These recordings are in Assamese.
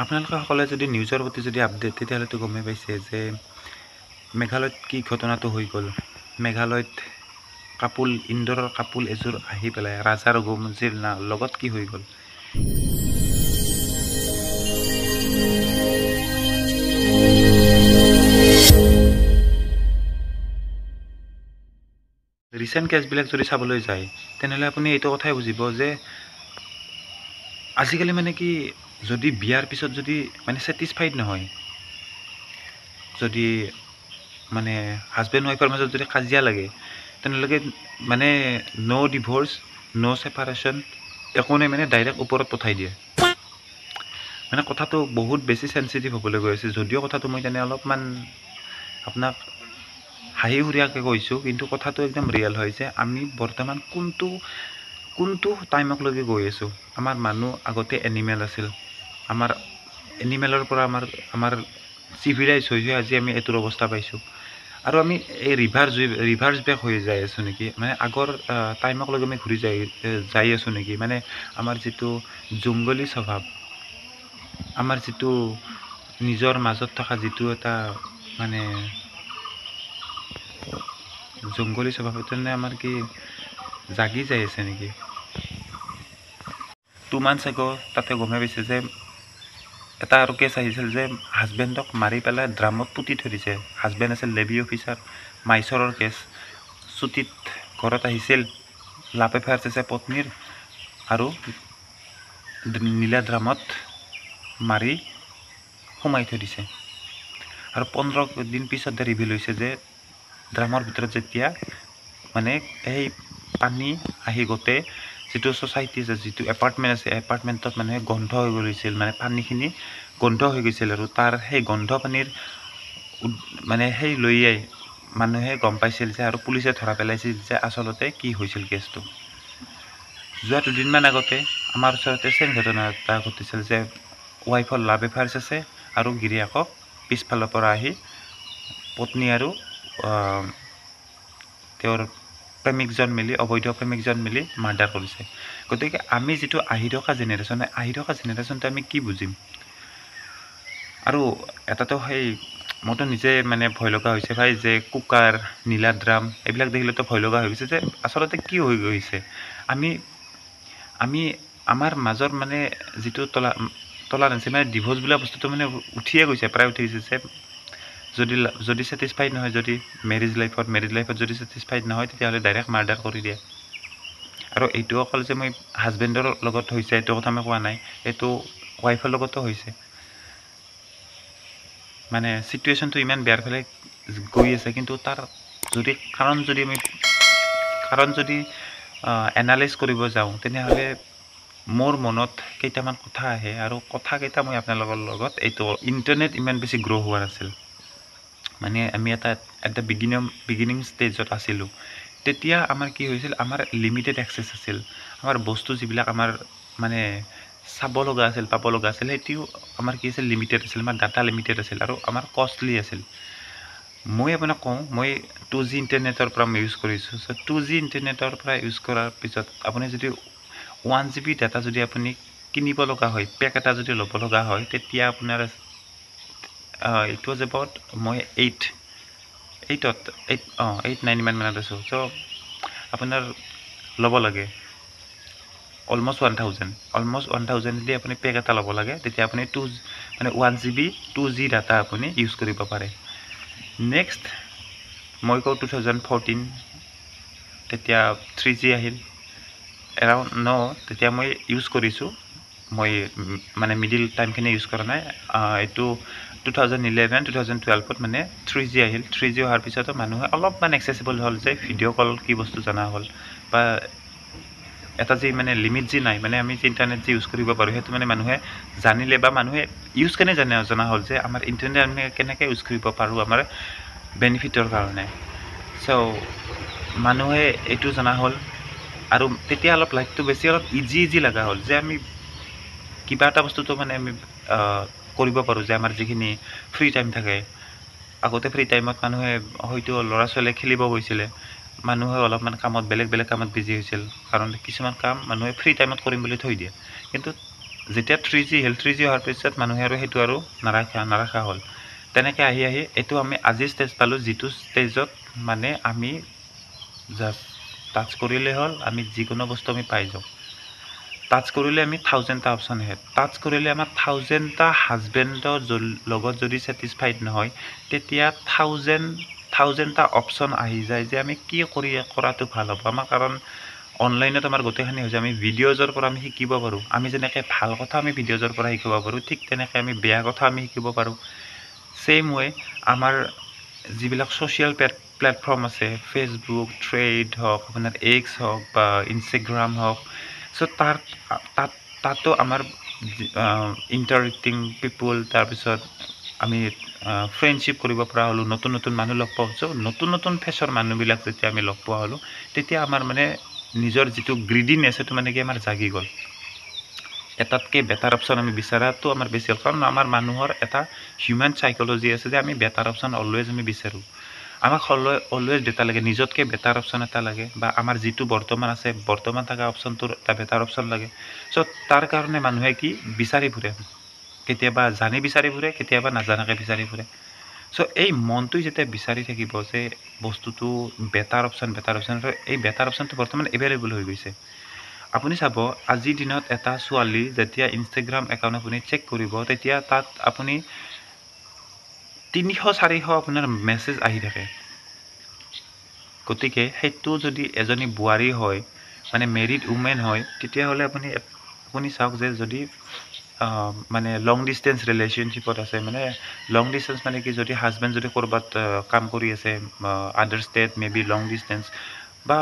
আপোনালোকে সকলোৱে যদি নিউজৰ প্ৰতি যদি আপডেট, তেতিয়াহ'লেতো গমেই পাইছে যে মেঘালয়ত কি ঘটনাটো হৈ গ'ল। মেঘালয়ত কাপোল, ইন্দোৰৰ কাপোল এযোৰ আহি পেলাই ৰাজা ৰঘুবংশীৰ লগত কি হৈ গ'ল। ৰিচেণ্ট কেছবিলাক যদি চাবলৈ যায়, তেনেহ'লে আপুনি এইটো কথাই বুজিব যে আজিকালি মানে কি, যদি বিয়াৰ পিছত যদি মানে ছেটিছফাইড নহয়, যদি মানে হাজবেণ্ড ৱাইফৰ মাজত যদি কাজিয়া লাগে, তেনেহ'লে মানে ন' ডিভ'ৰ্চ, ন' ছেপাৰেশ্যন, একো নাই, মানে ডাইৰেক্ট ওপৰত পঠাই দিয়ে। মানে কথাটো বহুত বেছি চেঞ্চিটিভ হ'বলৈ গৈ আছে। যদিও কথাটো মই তেনে অলপমান আপোনাক হাঁহি সুৰীয়াকৈ কৈছোঁ, কিন্তু কথাটো একদম ৰিয়েল হয় যে আমি বৰ্তমান কোনটো কোনটো টাইমকলৈকে গৈ আছোঁ। আমাৰ মানুহ আগতে এনিমেল আছিল, আমাৰ এনিমেলৰ পৰা আমাৰ আমাৰ চিভিলাইজ হৈ হৈ আজি আমি এইটোৰ অৱস্থা পাইছোঁ। আৰু আমি এই ৰিভাৰ্ছ বেক হৈ যাই আছোঁ নেকি, মানে আগৰ টাইমকলৈকে আমি ঘূৰি যাই যাই আছোঁ নেকি। মানে আমাৰ যিটো জংগলী স্বভাৱ, আমাৰ যিটো নিজৰ মাজত থকা যিটো এটা মানে জংগলী স্বভাৱ, সেইটো মানে আমাৰ কি জাগি যাই আছে নেকি। 2 মান্থছ এগ' তাতে গমেই পাইছে যে এটা আৰু কেছ আহিছিল যে হাজবেণ্ডক মাৰি পেলাই ড্ৰামত পুতি থৈ দিছে। হাজবেণ্ড আছিল লেভি অফিচাৰ, মাইচৰৰ কেছ। ছুটীত ঘৰত আহিছিল, লাভ এফেয়াৰ্ছ আছে পত্নীৰ, আৰু নীলা ড্ৰামত মাৰি সোমাই থৈ দিছে। আৰু 15 দিন পিছতে ৰিভিল হৈছে যে ড্ৰামৰ ভিতৰত যেতিয়া মানে সেই পানী আহি গোটেই যিটো ছ'চাইটি আছে, যিটো এপাৰ্টমেণ্ট আছে, এপাৰ্টমেণ্টত মানে গন্ধ হৈ গৈছিল, মানে পানীখিনি গন্ধ হৈ গৈছিল। আৰু তাৰ সেই গন্ধ পানীৰ মানে সেই লৈয়ে মানুহে গম পাইছিল যে, আৰু পুলিচে ধৰা পেলাইছিল যে আচলতে কি হৈছিল কেছটো। যোৱা দুদিনমান আগতে আমাৰ ওচৰতে চেম ঘটনা এটা ঘটিছিল যে ৱাইফৰ লাভ এফেয়াৰ্ছ আছে আৰু গিৰিয়েকক পিছফালৰ পৰা আহি পত্নী আৰু তেওঁৰ প্ৰেমিকজন মিলি, অবৈধ প্ৰেমিকজন মিলি মাৰ্ডাৰ কৰিছে। গতিকে আমি যিটো আহি থকা জেনেৰেশ্যন, আহি থকা জেনেৰেশ্যনটো আমি কি বুজিম। আৰু এটাতো সেই মইতো নিজে মানে ভয় লগা হৈছে ভাই, যে কুকাৰ, নীলা ড্ৰাম এইবিলাক দেখিলেতো ভয় লগা হৈ গৈছে যে আচলতে কি হৈ গৈছে। আমি আমি আমাৰ মাজৰ মানে যিটো টলাৰেঞ্চি, মানে ডিভ'ৰ্চ বোলা বস্তুটো মানে উঠিয়ে গৈছে, প্ৰায় উঠি গৈছে যে যদি যদি ছেটিছফাইড নহয়, যদি মেৰিজ লাইফত যদি ছেটিছফাইড নহয়, তেতিয়াহ'লে ডাইৰেক্ট মাৰ্ডাৰ কৰি দিয়ে। আৰু এইটো অকল যে মই হাজবেণ্ডৰ লগত হৈছে এইটো কথা মই কোৱা নাই, এইটো ৱাইফৰ লগতো হৈছে। মানে চিটুৱেশ্যনটো ইমান বেয়াৰ ফালে গৈ আছে, কিন্তু তাৰ যদি কাৰণ যদি আমি কাৰণ যদি এনালাইজ কৰিব যাওঁ, তেনেহ'লে মোৰ মনত কেইটামান কথা আহে। আৰু কথাকেইটা মই আপোনালোকৰ লগত, এইটো ইণ্টাৰনেট ইমান বেছি গ্ৰ' হোৱা নাছিল, মানে আমি এটা এটা বিগিনিং ষ্টেজত আছিলোঁ। তেতিয়া আমাৰ কি হৈছিল, আমাৰ লিমিটেড এক্সেছ আছিল, আমাৰ বস্তু যিবিলাক আমাৰ মানে চাব লগা আছিল, পাব লগা আছিল, সেইটোও আমাৰ কি আছিল, লিমিটেড আছিল, আমাৰ ডাটা লিমিটেড আছিল আৰু আমাৰ কষ্টলি আছিল। মই আপোনাক কওঁ, মই 2G ইণ্টাৰনেটৰ পৰা মই ইউজ কৰিছোঁ। চ' 2G ইণ্টাৰনেটৰ পৰা ইউজ কৰাৰ পিছত আপুনি যদি 1 GB data যদি আপুনি কিনিব লগা হয়, পেক এটা যদি ল'ব লগা হয়, তেতিয়া আপোনাৰ it was about মই এইট এইটত এইট অঁ এইট নাইন ইমান মানত আছোঁ। চ' আপোনাৰ ল'ব লাগে অলমষ্ট 1000, অলমষ্ট 1000 দি আপুনি পেক এটা ল'ব লাগে, তেতিয়া আপুনি টু মানে 1 GB 2G data আপুনি ইউজ কৰিব পাৰে। নেক্সট মই কওঁ 2014, তেতিয়া 3G আহিল এৰাউণ্ড ন, তেতিয়া মই ইউজ কৰিছোঁ, মই মানে মিডিল টাইমখিনি ইউজ কৰা নাই। এইটো 2011 2012ত মানে 3G আহিল। 3G অহাৰ পিছতো মানুহে অলপমান একচেচিবল হ'ল যে ভিডিঅ' কল কি বস্তু জনা হ'ল, বা এটা যি মানে লিমিট যি নাই, মানে আমি যি ইণ্টাৰনেট যি ইউজ কৰিব পাৰোঁ সেইটো মানে মানুহে জানিলে, বা মানুহে ইউজ কেনে জনা হ'ল যে আমাৰ ইণ্টাৰনেট আমি কেনেকৈ ইউজ কৰিব পাৰোঁ আমাৰ বেনিফিটৰ কাৰণে। চ' মানুহে এইটো জনা হ'ল। আৰু তেতিয়া অলপ লাইফটো বেছি অলপ ইজি ইজি লগা হ'ল যে আমি কিবা এটা বস্তুটো মানে আমি কৰিব পাৰোঁ, যে আমাৰ যিখিনি ফ্ৰী টাইম থাকে। আগতে ফ্ৰী টাইমত মানুহে হয়তো ল'ৰা ছোৱালীয়ে খেলিব গৈছিলে, মানুহে অলপমান কামত বেলেগ বেলেগ কামত বিজি হৈছিল, কাৰণ কিছুমান কাম মানুহে ফ্ৰী টাইমত কৰিম বুলি থৈ দিয়ে। কিন্তু যেতিয়া 3G হ'ল, 3G হোৱাৰ পিছত মানুহে আৰু সেইটো আৰু নাৰাখা হ'ল। তেনেকৈ আহি আহি এইটো আমি আজি ষ্টেজ পালোঁ, যিটো ষ্টেজত মানে আমি জাষ্ট টাচ কৰিলেই হ'ল, আমি যিকোনো বস্তু আমি পাই যাওঁ। টাচ কৰিলে আমি 1000টা অপশ্যন আহে। টাচ কৰিলে আমাৰ 1000টা হাজবেণ্ডৰ লগত যদি ছেটিছফাইড নহয়, তেতিয়া 1000টা অপশ্যন আহি যায় যে আমি কি কৰি কৰাটো ভাল হ'ব আমাৰ। কাৰণ অনলাইনত আমাৰ গোটেইখিনি হৈছে, আমি ভিডিঅ'জৰ পৰা আমি শিকিব পাৰোঁ। আমি যেনেকৈ ভাল কথা আমি ভিডিঅ'জৰ পৰা শিকিব পাৰোঁ, ঠিক তেনেকৈ আমি বেয়া কথা আমি শিকিব পাৰোঁ। ছেইম ৱে আমাৰ যিবিলাক ছ'চিয়েল প্লেটফৰ্ম আছে, ফেচবুক, থ্ৰেড হওক, আপোনাৰ এক্স হওক বা ইনষ্টাগ্ৰাম হওক, চ' তাতো আমাৰ ইণ্টাৰেক্টিং পিপুল, তাৰপিছত আমি ফ্ৰেণ্ডশ্বিপ কৰিব পৰা হ'লোঁ, নতুন নতুন মানুহ লগ পাওঁ। চ' নতুন নতুন ফেচৰ মানুহবিলাক যেতিয়া আমি লগ পোৱা হ'লোঁ, তেতিয়া আমাৰ মানে নিজৰ যিটো গ্ৰীডিনেছ, সেইটো মানে কি আমাৰ জাগি গ'ল। এটাতকৈ বেটাৰ অপশ্যন আমি বিচৰাটো আমাৰ বেছি হ'ল। কাৰণ আমাৰ মানুহৰ এটা হিউমেন চাইক'লজি আছে যে আমি বেটাৰ অপশ্যন অলৱেজ আমি বিচাৰোঁ। আমাক অলৱেজ বেটাৰ লাগে, নিজতকৈ বেটাৰ অপশ্যন এটা লাগে, বা আমাৰ যিটো বৰ্তমান আছে, বৰ্তমান থকা অপশ্যনটোৰ এটা বেটাৰ অপশ্যন লাগে। চ' তাৰ কাৰণে মানুহে কি বিচাৰি ফুৰে, কেতিয়াবা জানি বিচাৰি ফুৰে, কেতিয়াবা নাজানাকৈ বিচাৰি ফুৰে। চ' এই মনটোৱে যেতিয়া বিচাৰি থাকিব যে বস্তুটো বেটাৰ অপশ্যন, বেটাৰ অপশ্যন, এই বেটাৰ অপশ্যনটো বৰ্তমান এভেইলেবল হৈ গৈছে। আপুনি চাব, আজিৰ দিনত এটা ছোৱালী যেতিয়া ইনষ্টাগ্ৰাম একাউণ্ট আপুনি চেক কৰিব, তেতিয়া তাত আপুনি 300-400 আপোনাৰ মেছেজ আহি থাকে। গতিকে সেইটো যদি এজনী বোৱাৰী হয়, মানে মেৰিড উমেন হয়, তেতিয়াহ'লে আপুনি চাওক যে যদি মানে লং ডিষ্টেঞ্চ ৰিলেশ্যনশ্বিপত আছে, মানে লং ডিষ্টেঞ্চ মানে কি, যদি হাজবেণ্ড যদি ক'ৰবাত কাম কৰি আছে, other state, may be long distance বা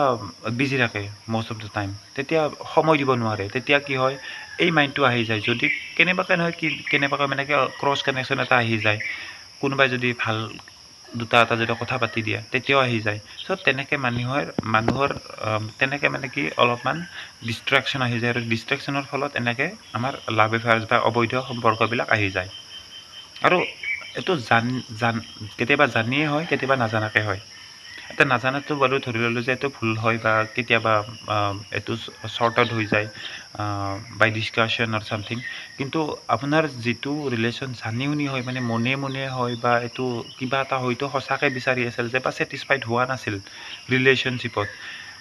বিজি থাকে মষ্ট অফ the time, তেতিয়া সময় দিব নোৱাৰে। তেতিয়া কি হয়, এই মাইণ্ডটো আহি যায়, যদি কেনেবাকৈ নহয় কি কেনেবাকৈ মানে কি ক্ৰছ কানেকশ্যন এটা আহি যায়, কোনোবাই যদি ভাল দুটা এটা যদি কথা পাতি দিয়ে, তেতিয়াও আহি যায়। চ' তেনেকৈ মানুহৰ তেনেকৈ মানে কি অলপমান ডিষ্ট্ৰেকশ্যন আহি যায়, আৰু ডিষ্ট্ৰেকশ্যনৰ ফলত এনেকৈ আমাৰ লাভ এফেয়াৰ্ছ বা অবৈধ সম্পৰ্কবিলাক আহি যায়। আৰু এইটো জান জান কেতিয়াবা জানিয়ে হয়, কেতিয়াবা নাজানাকৈ হয়। এতিয়া নাজানাটো বাৰু ধৰি ল'লোঁ যে এইটো ভুল হয়, বা কেতিয়াবা এইটো শ্বৰ্ট আউট হৈ যায় বাই ডিছকাশ্যন অৰ ছামথিং। কিন্তু আপোনাৰ যিটো ৰিলেশ্যন জানি শুনি হয়, মানে মনে মনে হয়, বা এইটো কিবা এটা হয়তো সঁচাকৈ বিচাৰি আছিল যে, বা ছেটিছফাইড হোৱা নাছিল ৰিলেশ্যনশ্বিপত,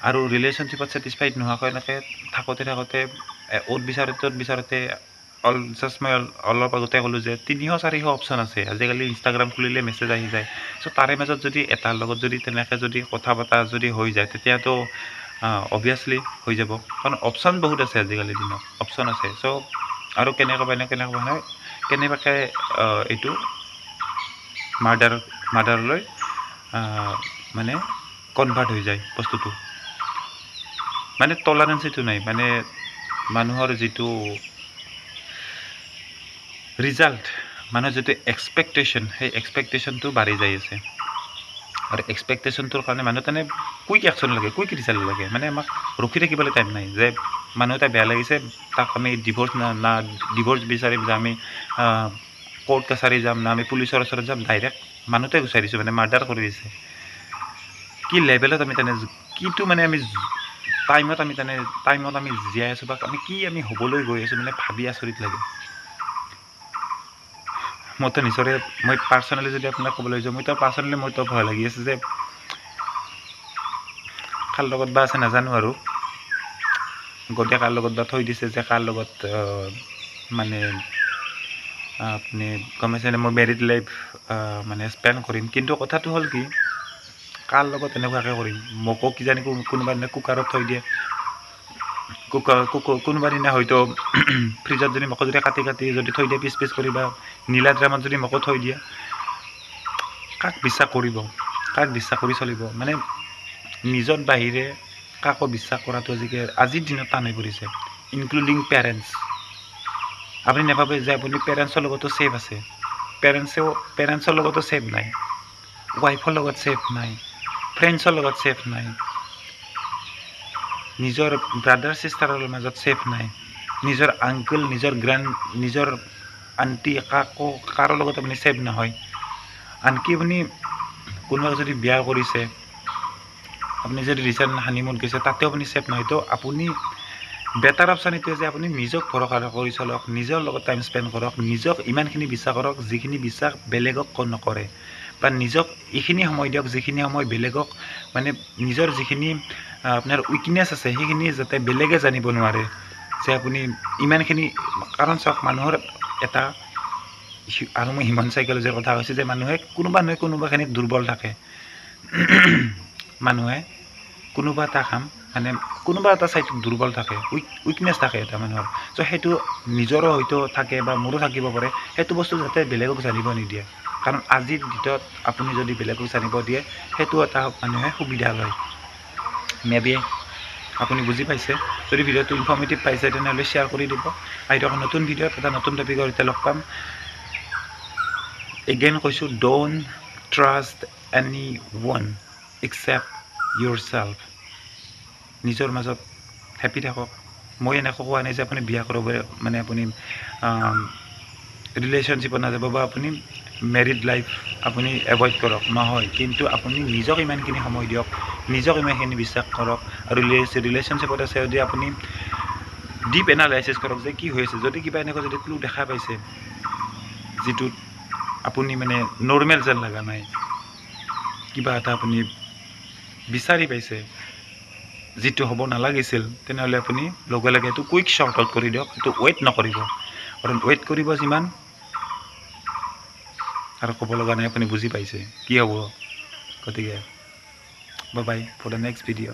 আৰু ৰিলেশ্যনশ্বিপত ছেটিছফাইড নোহোৱাকৈ এনেকৈ থাকোঁতে থাকোঁতে অ'ত বিচাৰোঁতে ত'ত বিচাৰোঁতে, অল জাষ্ট মই অলপ আগতে ক'লোঁ যে 300-400 অপশ্যন আছে আজিকালি। ইনষ্টাগ্ৰাম খুলিলে মেছেজ আহি যায়। চ' তাৰে মাজত যদি এটাৰ লগত যদি তেনেকৈ যদি কথা পতা যদি হৈ যায়, তেতিয়াতো অভিয়াছলি হৈ যাব, কাৰণ অপশ্যন বহুত আছে আজিকালি দিনত, অপশ্যন আছে। চ' আৰু কেনেকুৱা মানে কেনেকুৱা হয়, কেনেবাকৈ এইটো মাৰ্ডাৰলৈ মানে কনভাৰ্ট হৈ যায় বস্তুটো। মানে টলাৰেঞ্চ এইটো নাই, মানে মানুহৰ যিটো ৰিজাল্ট, মানুহৰ যিটো এক্সপেক্টেশ্যন, সেই এক্সপেক্টেশ্যনটো বাঢ়ি যাই আছে। আৰু এক্সপেক্টেশ্যনটোৰ কাৰণে মানুহ তেনে কুইক একশ্যন লাগে, কুইক ৰিজাল্ট লাগে। মানে আমাক ৰখি থাকিবলৈ টাইম নাই যে মানুহ এটা বেয়া লাগিছে, তাক আমি ডিভ'ৰ্চ না ডিভ'ৰ্চ বিচাৰিম, যে আমি কোৰ্ট কাছাৰী যাম না আমি পুলিচৰ ওচৰত যাম, ডাইৰেক্ট মানুহটোৱে গুচাই দিছোঁ, মানে মাৰ্ডাৰ কৰি দিছে। কি লেভেলত আমি তেনে কিটো মানে আমি টাইমত আমি তেনে টাইমত আমি জীয়াই আছোঁ, বা আমি কি আমি হ'বলৈ গৈ আছোঁ, মানে ভাবি আচৰিত লাগে। মইতো নিজৰে, মই পাৰ্চনেলি যদি আপোনাক ক'বলৈ যাওঁ, মইতো পাৰ্চনেলি মোৰতো ভয় লাগি আছে যে কাৰ লগত বা আছে নাজানো, আৰু গতিকে কাৰ লগত বা থৈ দিছে যে কাৰ লগত, মানে আপুনি গম পাইছেনে, মই মেৰিড লাইফ মানে স্পেণ্ড কৰিম, কিন্তু কথাটো হ'ল কি, কাৰ লগত এনেকুৱাকৈ কৰিম? মোকো কিজানি কোনোবা দিনা কুকাৰত থৈ দিয়ে, কুকাৰ কোনোবা দিনা হয়তো ফ্ৰিজত যদি মোকো যদি কাটি কাটি যদি থৈ দিয়ে পিচ পিচ কৰি, বা নীলা ড্ৰামত যদি মোকো থৈ দিয়ে, কাক বিশ্বাস কৰিব, কাক বিশ্বাস কৰি চলিব? মানে নিজৰ বাহিৰে কাকো বিশ্বাস কৰাটো আজিৰ দিনত টান হৈ পৰিছে, ইনক্লুডিং পেৰেণ্টছ। আপুনি নাভাবে যে আপুনি পেৰেণ্টছৰ লগতো ছেফ আছে, পেৰেণ্টছৰ লগতো ছেফ নাই, ৱাইফৰ লগত ছেফ নাই, ফ্ৰেণ্ডছৰ লগত ছেফ নাই, নিজৰ ব্ৰাদাৰ চিষ্টাৰৰ মাজত ছেফ নাই, নিজৰ আংকল, নিজৰ গ্ৰেণ্ড, নিজৰ আণ্টি, কাকো কাৰো লগত আপুনি ছেফ নহয়। আনকি আপুনি কোনোবাক যদি বিয়া কৰিছে, আপুনি যদি ৰিচেণ্ট হানিমুন গৈছে, তাতেও আপুনি ছেফ নহয়। তো আপুনি বেটাৰ অপশ্যন এইটোৱে যে আপুনি নিজক ভৰসা কৰি চলক, নিজৰ লগত টাইম স্পেণ্ড কৰক, নিজক ইমানখিনি বিশ্বাস কৰক যিখিনি বিশ্বাস বেলেগক নকৰে, বা নিজক এইখিনি সময় দিয়ক যিখিনি সময় বেলেগক মানে নিজৰ যিখিনি আপোনাৰ উইকনেছ আছে সেইখিনি যাতে বেলেগে জানিব নোৱাৰে যে আপুনি ইমানখিনি। কাৰণ চাওক, মানুহৰ এটা, আৰু মই হিউমেন চাইক'লজিৰ কথা কৈছোঁ যে মানুহে কোনোবা নহয় কোনোবাখিনিত দুৰ্বল থাকে। মানুহে কোনোবা এটা কাম মানে কোনোবা এটা ছাইডত দুৰ্বল থাকে, উইকনেছ থাকে এটা মানুহৰ। চ' সেইটো নিজৰো হয়তো থাকে বা মোৰো থাকিব পাৰে। সেইটো বস্তু যাতে বেলেগক জানিব নিদিয়ে, কাৰণ আজিৰ দিনত আপুনি যদি বেলেগক জানিব দিয়ে সেইটো এটা মানুহে সুবিধা লয়। মে বি আপুনি বুজি পাইছে। যদি ভিডিঅ'টো ইনফৰ্মেটিভ পাইছে তেনেহ'লে শ্বেয়াৰ কৰি দিব। আহি থকা নতুন ভিডিঅ'ত এটা নতুন টপিকৰ সৈতে লগ পাম। এগেইন কৈছোঁ, don't trust anyone except yourself. নিজৰ মাজত হেপী থাকক। মই এনেকৈ কোৱা নাই যে আপুনি বিয়া কৰিব, মানে আপুনি ৰিলেশ্যনশ্বিপত নাযাব বা আপুনি মেৰিড লাইফ আপুনি এভইড কৰক, নহয়। কিন্তু আপুনি নিজক ইমানখিনি সময় দিয়ক, নিজক ইমানখিনি বিশ্বাস কৰক। আৰু ৰিলেশ্যনশ্বিপত আছে যদি আপুনি ডিপ এনালাইচিছ কৰক যে কি হৈ আছে। যদি কিবা এনেকুৱা যদি ক্লু দেখা পাইছে যিটোত আপুনি মানে নৰ্মেল যেন লগা নাই, কিবা এটা আপুনি বিচাৰি পাইছে যিটো হ'ব নালাগিছিল, তেনেহ'লে আপুনি লগে লগে এইটো কুইক শ্বৰ্ট আউট কৰি দিয়ক, সেইটো ৱেইট নকৰিব। কাৰণ ৱেইট কৰিব যিমান, আৰু ক'ব লগা নাই, আপুনি বুজি পাইছে কি হ'ব। গতিকে bye bye for the next video.